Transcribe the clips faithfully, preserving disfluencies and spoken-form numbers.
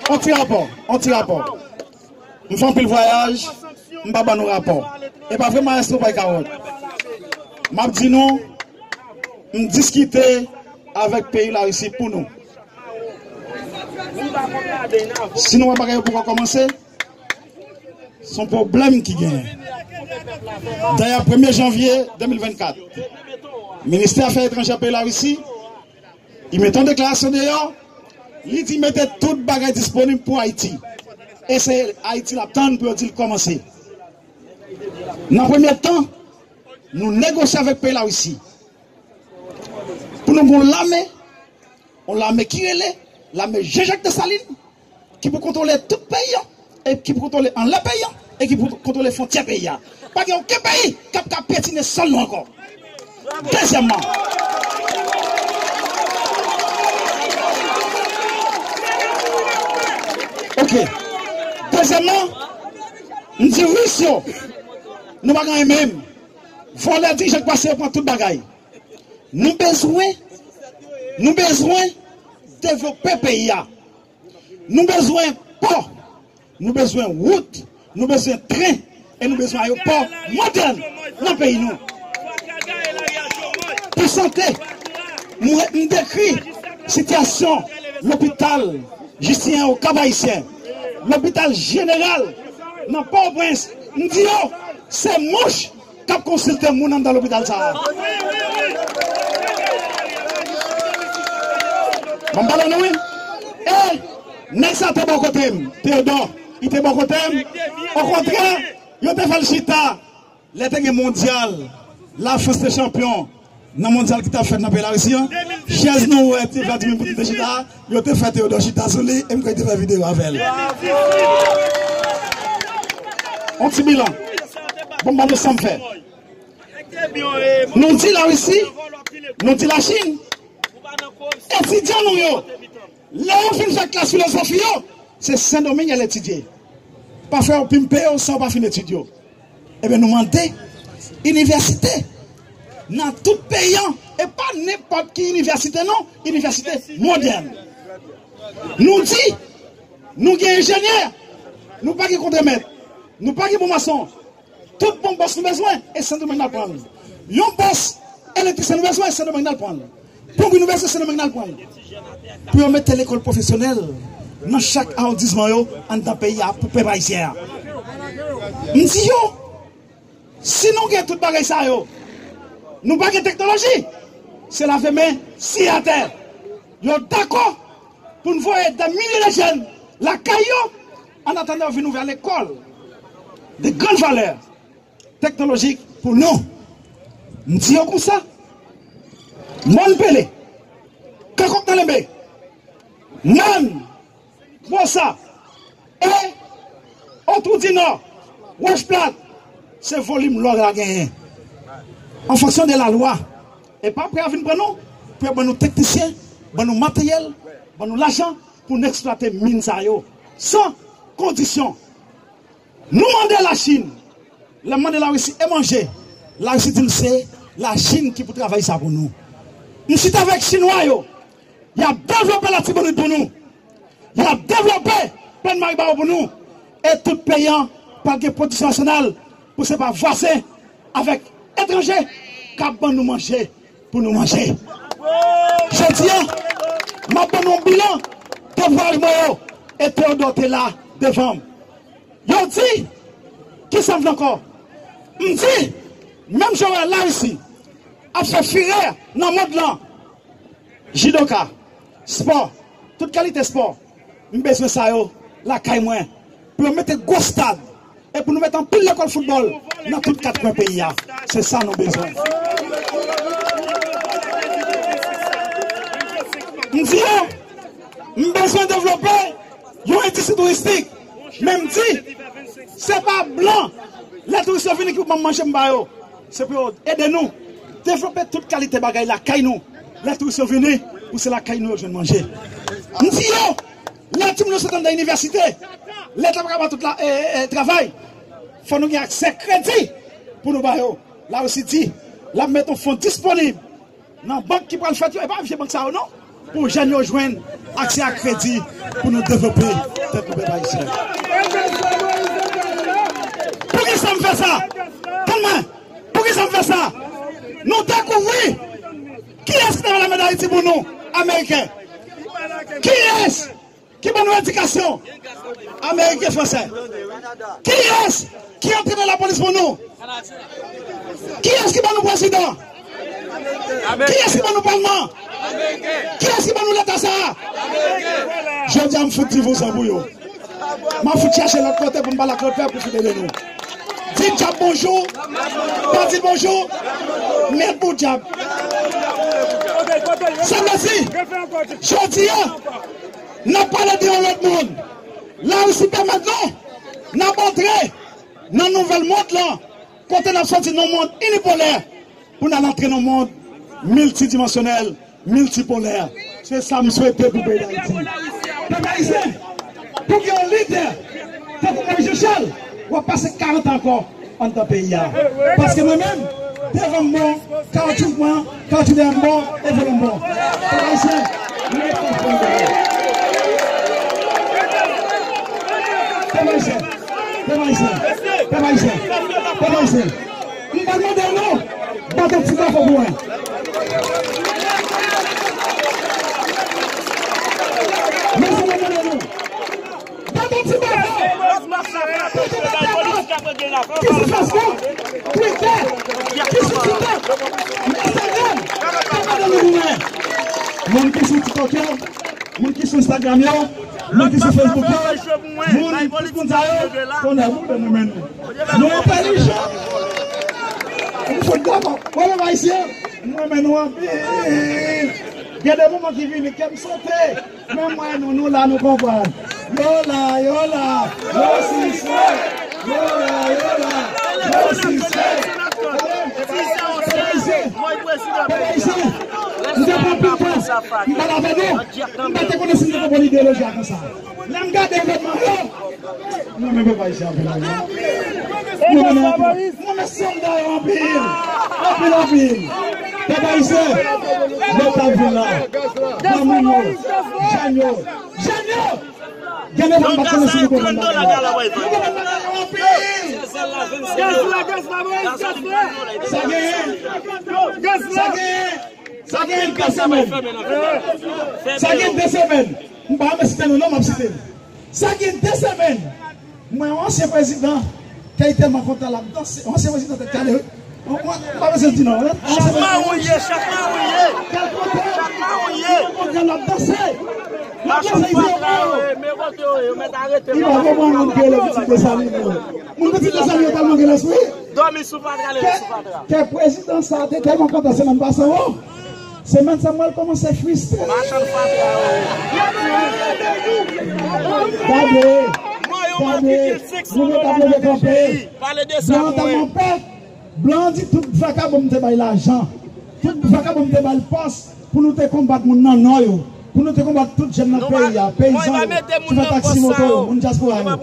On ti rapò, on ti rapò. M fè anpil vwayaj, m pa ban nou rapò. E pa vre, mayestwo bay kawòt. M ap di nou, m diskite avèk peyi Larisi pou nou. Si nou wè bagay yo poko kòmanse, se yon pwoblèm ki genyen. Dayè, premye janvye de mil vennkat, ministè afè etranjè peyi Larisi, li mete yon deklarasyon deyò, li di mete tout bagay disponib pou Ayiti. E se Ayiti l ap tann pou yo di l kòmanse. Nan premye tan, nou negosye avèk peyi Larisi pou nou gen yon lame, yon lame ki rele lame Jean-Jacques Dessalines, ki pou kontwole tout peyi a, e ki pou kontwole anlè peyi a, e ki pou kontwole fwontyè peyi a. Pa gen okenn peyi k ap ka petine sòl nou ankò. Dezyèmman, ok. Dezyèmman, m di Ris yo, nou pa gen anyen menm. Vòlè dirijan k pase yo pran tout bagay. Nou bezwen, nou bezwen devlope peyi a. Nou bezwen pò, nou bezwen wout, nou bezwen tren, e nou bezwen ayewopò modèn nan peyi nou. Pou sante, m, m dekri sitiyasyon lopital Jistiryen yo, Kap Ayisyen, lopital jeneral nan Pòtoprens, m di yo, se mouch k ap konsilte moun anndan lopital sa a. Ban m pale nou, wi. E nèg sa te bò kote m, Teyodò, li te bò kote m. Okontrè, yo te fè l chita. Lè te gen mondyal, Lafrans te chanpyon nan mondyal ki t ap fèt nan peyi Larisi an. Chèz nou wè te Vladimir Poutine te chita a, yo te fè Teyodò chita sou li, e m kwè yo te fè videyo avè l. On ti bilan. Bon, ban nou sa m fè. Nou di Larisi, nou di Lachin, etidyan nou yo, lè yo fin fè klas filozofi yo, se Sendomeng y al etidye. Pa fè yo pimpe yo san yo pa fin etidye yo. Ebyen, nou mande inivèsite nan tout peyi an, e pa nenpòt ki inivèsite non, inivèsite modèn. Nou di, nou gen enjenyè, nou pa gen kontremèt, nou pa gen bon mason. Tout bon bòs nou bezwen, e Sendomeng n al pran l. Yon bòs elektrisyen nou bezwen, e Sendomeng n al pran l. Plonbri nou bezwen, Sendomeng n al pran l. Pou yo mete lekòl pwofesyonèl nan chak awondisman yo anndan peyi a pou pèp ayisyen an. M di yo, si nou gen tout bagay sa yo, nou pa gen teknoloji, se lave men, siye atè. Yo dakò pou n voye dè milye de jèn lakay yo, an atandan yo vin ouvè lekòl de grann valè teknolojik pou nou. M di yo konsa, Mòn Pele, Kakòk nan Lenbe, Mòn, Bwosa, e Otwou di Nò, Wòch Plat, se volim lò la genyen. An fonksyon de lalwa, e pa prè a vin pran nou, pou yo ban nou teknisyen, ban nou materyèl, ban nou lajan, pou n eksplwate min sa yo, san kondisyon. Nou mande Lachin, lè m mande Larisi e manje, Larisi di m se Lachin ki pou travay sa pou nou. M chita avèk Chinwa yo, y ap devlope Latibonit pou nou, y ap devlope Plèn Maribawo pou nou, e tout peyi an pral gen pwodiksyon nasyonal pou se pa vwazen avèk etranje k ap ban nou manje pou nou manje. Jodi a, m ap ban nou yon bilan de vwayaj mwen yo, e Teyodò te la devan m. Yo di, kisa m vle ankò? M di, menm jan w wè Larisi ap fè firè nan mond lan, jidoka, spò, tout kalite spò, m bezwen sa yo lakay mwen, pou yo mete gwo stad, e pou nou mete anpil lekòl foutbòl nan tout kat kwen peyi a. Se sa nou bezwen. M di yo, m bezwen devlope yon endistri touristik. Men m di, se pa blan, lè touris yo vini, ki pou ban m manje m ba yo. Se pou yo ede nou devlope tout kalite bagay lakay nou. Lè touris yo vini, pou se lakay nou yo jwenn manje. M di yo, lè timoun yo sot anndan inivèsite, Leta pa ka ba tout la, e, e, e, travay. Fò nou gen aksè kredi pou nou ba yo. Larisi di, l ap mete yon fon disponib nan bank ki pral fèt yo, e pa vye bank sa yo non. Pou jèn yo jwenn aksè a kredi pou nou devlope tèt nou, pèp ayisyen. Poukisa m fè sa? Tann mwen. Poukisa m fè sa? Nou dekouvri kiyès ki te lame Dayiti pou nou, Ameriken. Kiyès ki ban nou edikasyon? Ameriken, Fransè. Kiyès ki antrene lapolis pou nou? Kiyès ki ban nou prezidan? Kiyès ki ban nou palman? Kiyès ki ban nou leta sa a? Jodi a, m fout di vouzan pou yo. M ap fout chèche lòt kote pou m pale ak lòt pèp pou fout ede nou. Di dyab bonjou, pa di l bonjou, mèt pou dyab. Sa vle di, jodi a, n ap pale de yon lòt mond. Larisi pèmèt nou, n ap antre nan nouvèl mond lan, kote n ap soti nan yon mond inipolè pou n al antre nan yon mond miltidimansyonèl, miltipolè. Se sa m swete pou peyi Dayiti. Pèp ayisyen, pou gen yon lidè tankou Moyiz Jan Chal, w ap pase karant an ankò anndan peyi a. Paske mwen menm, devan m bon, kawoutchou mwen, kawoutchou dèyè m bon, e vòlò m bon. Pèp ayisyen, nou mèt konprann bagay. Pèp ayisyen, pèp ayisyen, pèp ayisyen, pèp ayisyen. M pa mande w non, bat yon ti bravo pou mwen. Mezanmi, mande w non. Bat yon ti bravo pou tout entènòt ki sou Facebook, Twitter, ki sou TikTok, Instagram, ki mande nou pou mwen. Moun ki sou TikTok yo, moun ki sou Instagram yo, moun ki sou Facebook yo, moun, tout moun sa yo, tonnè boule mwen menm. Nou entèlijan. M fout dakò. Mwen menm ayisyen, mwen renmen nou anpil. Gen de moman ki vini, kè m sote. Men mwen, nou, nou la, nou konprann. Yo la, yo la, yo sispann. Yo la, yo la, yo sispann. Pèp ayisyen, pèp ayisyen, m te pran anpil tan, m pale avè nou, m pa te konnen si m te konprann ideoloji a konsa. Lè m gade evènman yo, mwen menm pèp ayisyen anpil anpil. Mwen menm anpil. Mwen menm sòlda yo anpil. Anpil anpil. Pèp ayisyen, lè w t ap vin la, granmoun yo, jèn yo, jèn yo, gen de moun pa konnen si nou konprann bagay yo. Nou konprann bagay yo anpil. Sa genyen. Sa genyen. Sa gen de semèn. Sa gen de semèn. M pa renmen site non, non, m ap site l. Sa gen de semèn. Mwen, yon ansyen prezidan, ke li tèlman kontan, l ap danse. Yon ansyen prezidan tèt kale, wi. Mwen, mwen, m pa bezwen di non, wi. Chak mawon ye, chak mawon ye. Chak mawon ye. L ap danse. L ap danse, li di, yo, men kote yo ye, yo mèt arete. Li pa konprann moun ki rele pitit Desalin yo. Moun pitit Desalin yo tèlman gen lespri. Dòmi sou fatra, leve sou fatra. Kè prezidan sa a te tèlman kontan semèn pase a, o. Semèn sa a, mwen kòmanse fristre. Machann fatra yo. Gade, gade, moun yo t ap leve kanpe. Blan an ta manpè. Blan an di tout vakabon m te bay lajan. Tout vakabon m te bay pòs. Pou nou te konbat moun nan Nò yo, pou nou te konbat tout jèn nan peyi a, peyizan yo, chofè taksi moto yo, moun dyaspora yo. Nou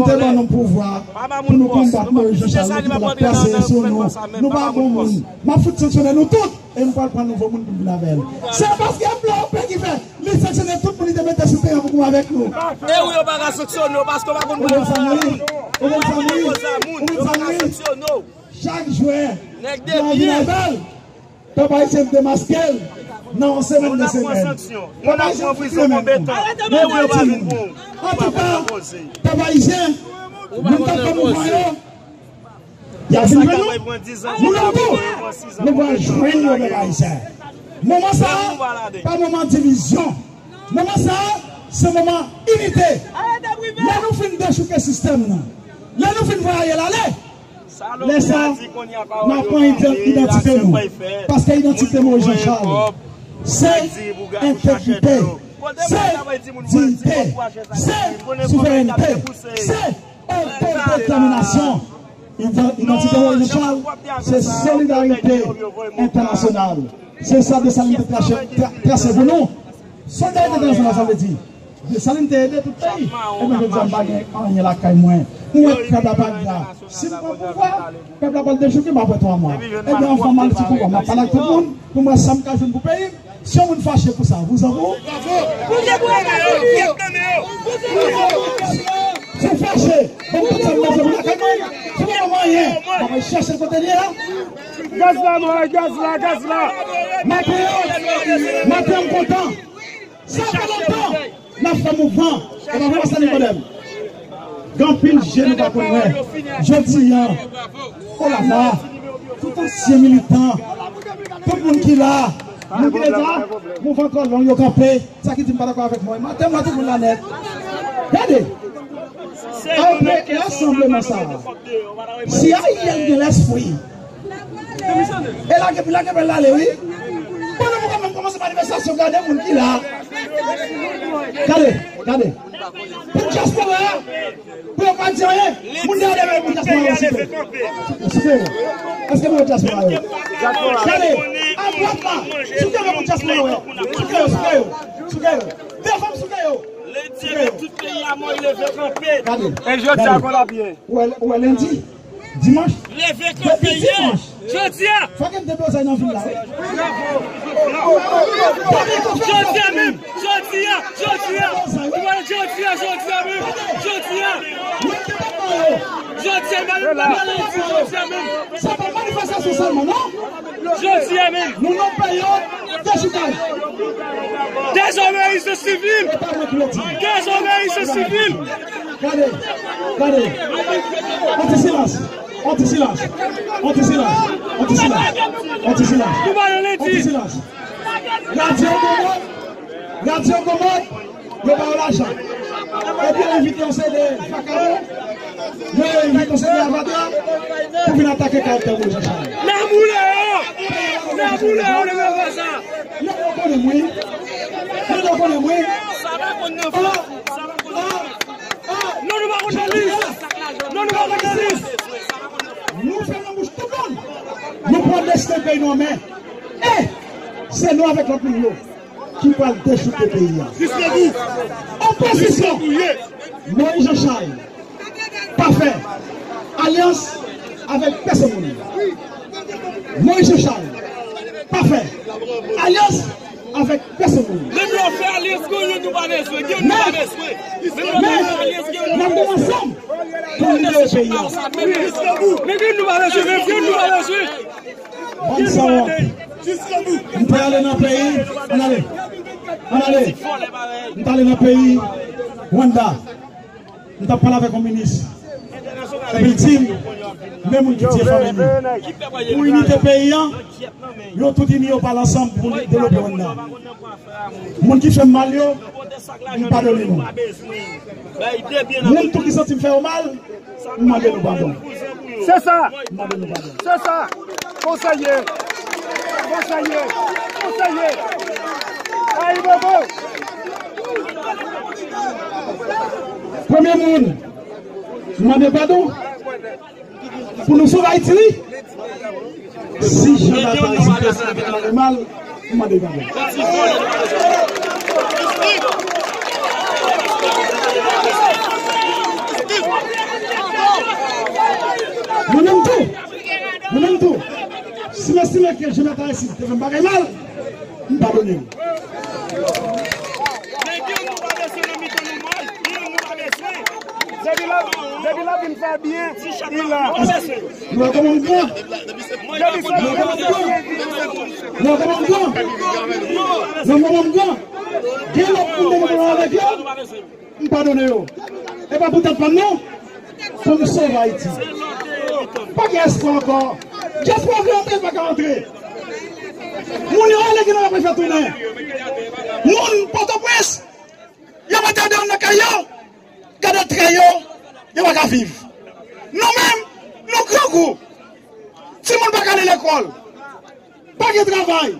te ban nou pouvwa pou nou konbat Moyiz Jan Chal, nou te pral pase sou nou. Nou pa bon moun. M ap fout sanksyone nou tout, e m pral pran nouvo moun pou m vin avè l. Se paske blan an pè ki fè li sanksyone tout moun li te mete sou teren pou goumen avèk nou. E wi, yo pa ka sanksyone w paske w pa konn pale sa moun. Ou konn sa moun. Ou konn sa moun. Chak jwè, blan vin avè l. Pèp ayisyen demaske l nan yon semèn, de semèn. Pèp ayisyen fout renmen nou. Yo di timoun. Antouka, pèp ayisyen, moun k ap fè mouvman yo, y ap vin jwenn nou. Nou menm tou, nou pral jwenn yo, pèp ayisyen. Moman sa a, pa moman divizyon. Moman sa a, se moman inite. Lè nou fin dechouke sistèm nan, lè nou fin voye l ale, lè sa a, n ap pran idan-, idantite nou. Paske idantite Moyiz Jan Chal, se entegrite, se diyite, se souverènte, se otodetèminasyon. Idan-, idantite Moyiz Jan Chal, se solidarite entènasyonal. Se sa Desalin te trase, tra-, trase pou nou. Solidarite entènasyonal, sa vle di, Desalin te ede tout peyi. Ebyen, jodi a, m pa gen anyen lakay mwen. Mwen wè pèp la pa gra. Si m pran pouvwa, pèp la pral dechouke m apre twa mwa. Ebyen, anvan m al sou pouvwa, m ap pale ak tout moun pou m wè sa m ka jwenn pou peyi m. Si yon moun fache pou sa, vouzan pou ou. Si w fache, bon, tout sa m manje pou lakay mwen, si w pa ban mwen anyen, mwen al chèche l kote l ye a. Gaz la, mwen, gaz la, gaz la. Maten an, maten an, m kontan. Sa fè lontan n ap fè mouvman. E pa vre, pastè Nikodèm? Gen anpil je nou pa konn wè. Jodi a, olala, tout ansyen militan, tout moun ki la, moun ki deja, mouvman twò long yo kanpe, sa ki di m pa dakò avèk mwen. Maten, mwen, tout moun la nèt. Gade, apre rasanbleman sa a, si Ariel gen lespri, e lage, lage bèl lale, wi. Pandan nou pa menm kòmanse manifestasyon, gade moun ki la. Gade, gade. Pou dyaspora a, pou yo pa di anyen, moun dèyè devan yo pou dyaspora yo, souke yo. Souke yo. Èske nou wè dyaspora yo? Gade, adwat la, souke yo pou dyaspora yo. Souke yo, souke yo, souke yo. Devan m, souke yo. Lendi, tout peyi a mò, leve kanpe. Gade, e jodi a, gade. Ou wè, ou wè lendi? Dimanch. Leve kanpe ye. Depi dimanch. Jodi a. Fòk gen deblozay nan vil la, wi. Jodi a menm. Jodi a. Jodi a. Jodi a. Jodi a, jodi a menm. Jodi a. Jodi a, jodi a menm. Se pa manifestasyon sèlman, non. Jodi a menm. Nou nan peryòd dechoutaj. Désobéissance civile. E pa mwen ki lè di. Désobéissance civile. Gade, gade. Anti silans. Anti silans. Anti silans. Anti silans. Anti silans. Anti silans. Radyo Gomòt. Radyo Gomòt. Yo ba yo lajan. Epi yo envite yon seri de vakabon. Yo envite yon seri de avadra pou vin atake karaktè Moyiz Jan Chay. N a boule yo! N a boule yo, nou pa sa! Nèg yo konnen m, wi. Nèg yo konnen m, wi. Sa pa konn nan fò. Non, nou pa konn nan lis. Non, nou pa konn nan lis. Nou fèmen bouch tout moun. Nou pran desten peyi nou an men. E se nou avèk lòt moun yo ki pral dechouke peyi a. Opozisyon, Moyiz Jan Chay pa fè alyans avèk pèsonn moun. Moyiz Jan Chay pa fè alyans avèk pèsonn moun. Menm lè w fè alyans, gen youn nou pa bezwen, gen youn nou pa bezwen. Menm lè w fè alyans, gen youn nou pa bezwen. N ap goumen ansanm pou libere peyi a. Menm youn nou pa bezwen, menm youn nou pa bezwen. Bann sanwont. M te ale nan peyi, ann ale, ann ale. M t ale nan peyi Rwanda. M t ap pale avèk yon minis. Epi l di m, men moun ki tiye fanmi m. Pou inite peyi a, yo tout ini, yo pale ansanm pou devlope Rwanda. Moun ki fè m mal yo, m padone nou. Moun tou ki santi m fè yo mal, m mande nou padon. Se sa. M mande nou padon. Se sa. Konsa l ye. Konsa l ye. Konsa l ye. Ayibobo. Premye moun m mande padon pou nou sove Ayiti, wi. Si Jean Baptiste Aristide te fè mal, m mande padon. Mwen menm tou, mwen menm tou, si m estime ke Jean Baptiste Aristide te fè m bagay mal, m padone l. Men gen youn nou pa bezwen nan mitan nou, mwen. Gen youn nou pa bezwen. Depi l ap, depi l ap vin fè byen, li la. Nou wè kòman m gran? Depi sa, nou wè kòman m gran? Nou wè kòman m gran? Nou wè kòman m gran? Gen lòt moun de nou pale avèk yo? M padone yo. E pa pou tèt pa m non. Pou m sove Ayiti. Pa gen espwa ankò. Dyaspora vle antre, pa ka antre. Moun yo ale, gen nan yo pa fè tounen. Moun Pòtoprens, yo mete yo deyò nan kay yo. Gade trè yo, yo pa ka viv. Nou menm, nou grangou. Timoun pa ka ale lekòl. Pa gen travay.